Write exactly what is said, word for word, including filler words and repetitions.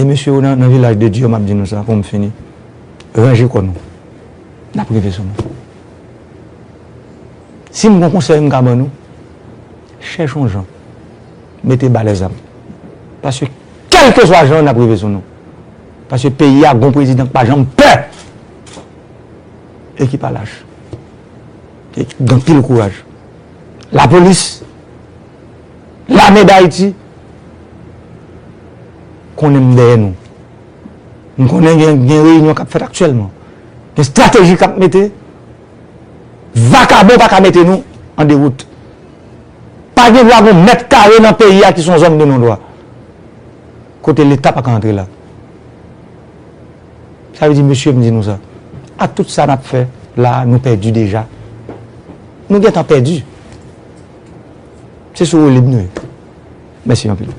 E mesye yo nan, nan Vilaj de Dye, m ap di nou sa pou m fini. Ranje kò nou. N ap rive sou nou. Si m gon konsèy m ka ban nou, chèche yon jan. Mete ba lèzam. Paske kèlkeswa jan, n ap rive sou nou. Paske peyi a gon prezidan k pa janm pè. E ki pa lach. E ki gen anpil kouraj. Lapolis, Lame Dayiti, konnen m dèyè nou. M konnen gen, gen reyinyon k ap fèt aktyèlman. Gen estrateji k ap mete. Vakabon pa ka mete nou an dewout. Pa gen dwa gon mèt kare nan peyi a ki se yon zòn de non dwa. Kote Leta pa ka antre la. Sa vle di, mesye, m di nou sa. Ak tout sa n ap fè la, nou pèdi deja. Nou gentan pèdi. Se sou woulib nou ye. Mèsi anpil.